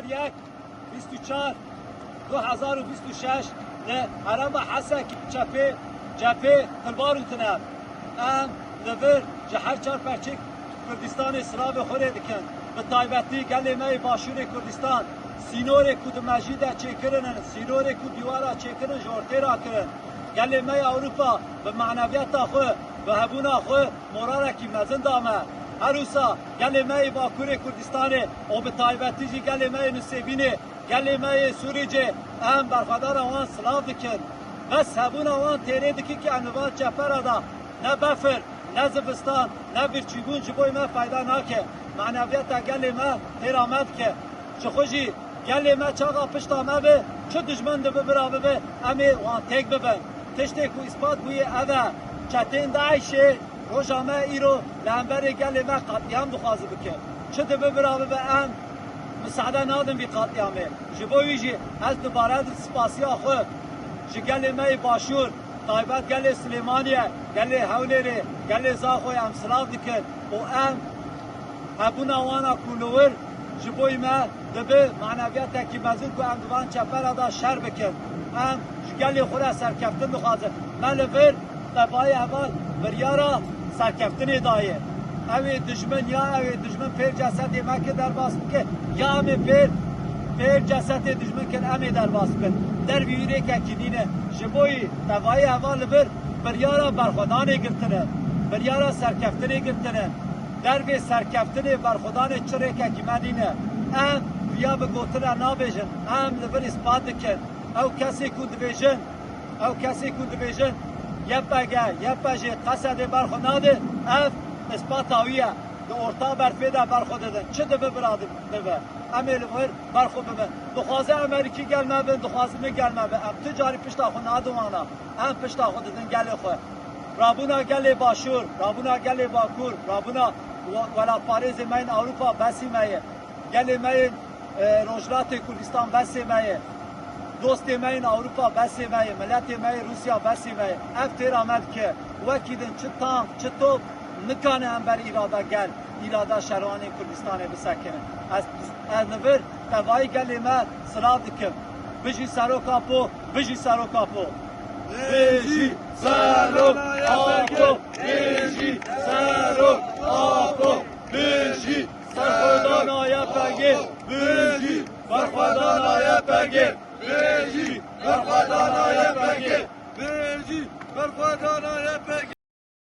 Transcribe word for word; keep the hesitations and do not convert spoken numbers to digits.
Yek, bîst û çar, du hezar û bîst û şeş li herêma Hesekê çepê cephê Tilbarû tine. Em li vir ji her çar perçek Kurdistanê silavê xwe rê dikin. Bi taybetî gelê me yê Başûrê Kurdistan, sînorê ku di mejî de çêkirin in, sînorê ku dîwara çêkirin ji ortê rakirin. Gelê me yê Ewropa bi maneviyeta xwe, bi hebûna xwe morarekî mezin da me. Her wisa gelê me yê Bakurê Kurdistanê û bi taybetî jî gelê me yê Nûsêbînê, gelê me yê Sûrîcê, em berxwedana wan silav dikin. Bes hebûna wan têrê dikî ki em li van çepera de ne befir, ne zivistan, ne birçîbûn ji bo me fayda nake. Maneviyeta gelê me têra me dike. Ji xwe jî gelê me çaxa pişta me be, çi dijmin dibe bira bibe, em ê wan têk bibin. Tiştê ku îspat bûye ev e. Çetên DAIŞê roja me îro li hemberê gelê me qetlîam dixwaze bike. Çi dibe bira bibe, em misade nadin vî qetlîamê. Ji bo wî jî ez dubare di spasiya xwe ji gelê me yê Başûr, taybet gelê Silêmaniyê, gelê Hewlêrê, gelê Zaxoyê em silav dikin û em hebûna wana ku li wir ji bo me dibe maneviyetekî mezin ku em di van çepera de şer bikin. Em ji gelê xwe re serkeftin dixwazin. Me li vir tevayê heval biryara serkeftinê daye. Ew ê dijmin ya ew ê dijmin pêr cesedê me ki derbas bike, ya em ê pêr, pêr cesedê dijmin kin em ê derbas bikin. Dervî wî rêkekî nîne. Ji bo yî tevayê heval li vir biryara berxwedanê girtine, biryara serkeftinê girtine. Dervê serkeftinê berxwedanê çi rêkekî me nîne. Em riya bi gotina nabêjin, em li vir îspat dikin. Ew kesê ku dibêjin, ew kesê ku dibêjin, YPG, YPJ, Qesedê berxwe nade, ev îspata wî ye. Di orta berfê de berxwe didin. Çi dibe bira di-, dibe. Em ê li vir berxwe bibin. Dixwaze Amerîkî gel me bin, dixwaze min gel me bin. Em tu carî pişta xwe nadin wana. Em pişta xwe didin gelê xwe. Rabûna gelê Başûr, rabûna gelê Bakur, rabûna we-, welatparêzê me yên Ewropa besî me ye. Gelê me yên, e, Rojhilatê Kurdistan besê me ye. Dostê me yên Ewropa besê me ye. Miletê me yê Rûsya besê me ye. Ev têra me dike. Wekî din çi tank, çi top nikane hember îrada gel, îrada şervanên Kurdistanê bisekinin. Ez, ez li vir tevayî gelê me silav dikim. Bijî Serok Apo, bijî Serok Apo. Bijî Serok Apo, bijî Serok